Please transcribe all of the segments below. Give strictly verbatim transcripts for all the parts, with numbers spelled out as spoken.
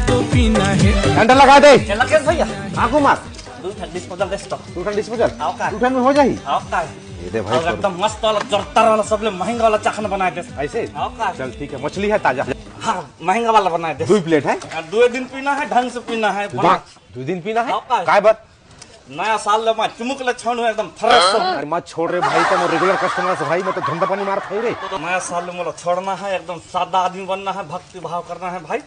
तो पीना है। डंडा लगा दे। ए, लकेश भैया। हाँ कुमार। दू ठन डिस्पोजल दे तो। दू ठन डिस्पोजल? हाँ, का? दू ठन में हो जाही? हाँ, का? ये दे भाई, और तो एकदम मस्त वाला, जोरदार वाला, सबले महंगा वाला चखना बनाए दे। ऐसे? हाँ, का? चल ठीक है, मछली है ताजा। हाँ, महंगा वाला बनाए दे। दू प्लेट है? हाँ, दू दिन पीना है, ढंग से पीना है, वाह, बना। दू दिन पीना है? हाँ, का? काय बात? नया साल ले मैं चुमुक ले छोड़ू एकदम fresh हो। अरे मत छोड़ रे भाई, तो मैं regular customer से भाई, मैं तो धंधा पानी मार खाई रे। तो नया साल ले मोला छोड़ना है, एकदम सादा आदमी बनना है, भक्ति भाव करना है भाई,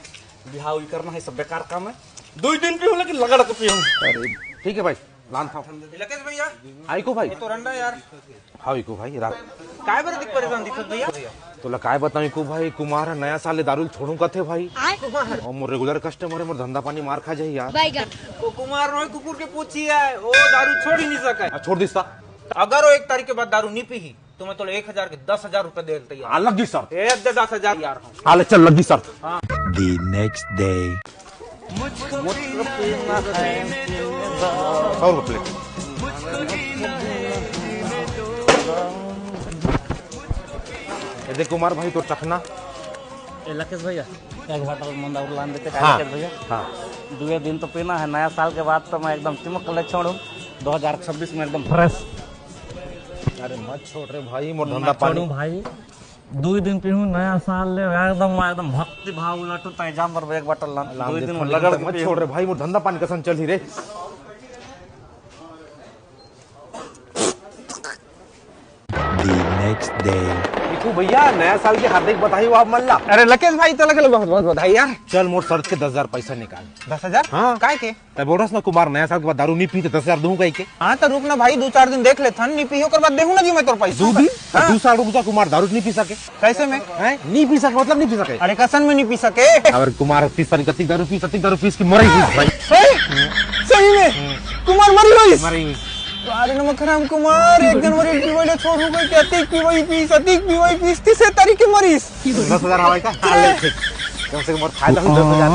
बिहाव ही करना है, सब बेकार काम है। दू दिन पीहूँ लेकिन लगड़ के पीहूँ। अरे ठीक है भाई, लान था। लकेश भैया, आई को भाई। ये तो रंडा यार। हाँ, इको भाई, रात। काय बर दिख परेशान दिखत भैया? तोला काय बताऊं इको भाई, कुमार ह नया साल ले दारू ल छोड़ूं कथे भाई। कुमार? और मोर regular customer है, मोर धंधा पानी मार खा जाही यार। बैगन। वो कुमार नोहे, कुकुर के पूछी है, वो दारू छोड़ ही नहीं सका है। आ, छोड़ दिस ता। अगर वो एक तारीख के बाद दारू नहीं पीही, तो मैं तोला एक हजार के दस हजार रुपए दे तैयार। आ, लग गई शर्त। ए, दे दस हजार यार। हाँ, ले चल, लग गई शर्त। हाँ। The next day। सौ रुपये प्लेट। ये देख कुमार भाई, तोर चखना। ए लकेश भैया, एक bottle मंदा और लान देते, हाँ। लकेश भैया। हाँ। दुए दिन तो पीना है, नया साल के बाद तो मैं एकदम चिमुक ले छोड़ू। दो हज़ार छब्बीस में एकदम fresh। अरे मत छोड़ रे भाई, मोर धंधा पानी। भाई, दुई दिन पीहूँ नया साल ले, एकदम, एकदम भक्ति भाव उलटू, तय जाम बर एक bottle लान। लान दुई दे दिन फल लगड़ एकदम के मत पीहूँ। छोड़ रे भाई, मोर धंधा पानी कसन चलही रे। The next day। देखो भैया, नया साल के हार्दिक बधाई हो आप मन ला। अरे लकेश भाई, तो लगे बहुत बहुत बधाई यार। चल, मोर शर्त के दस हजार पैसा निकाल। दस हजार? हाँ। काय के? तब बोलस ना कुमार, नया साल के बाद दारू नहीं पीते, दस हजार दूं कह के। हाँ, तो रुक ना भाई, दू चार दिन देख लेथन, नहीं पीही, ओकर बाद देहूं ना जी मैं तोर पैसा। दू दिन? हाँ। दू साल रुक जा कुमार, दारू नहीं पी सके। कैसे में? हैं? नहीं पी सके, मतलब नहीं पी सके। अरे कसन में नहीं पी सके? अगर कुमार तीस तारीख कतिक दारू पीस, अतिक दारू पीस की मरई हुई भाई। हैं? सही में? कुमार मरई हुई? मरई हुई। अरे नमक हराम कुमार, एक जनवरी पीवई ले छोड़ू कह के अतिक पीवई पीस, अतिक पीवई पीस, तीस तारीख के मरीस। दस हजार हवाई का? हाँ, ले, ठीक। कम से कम मोर फायदा हो दस हजार।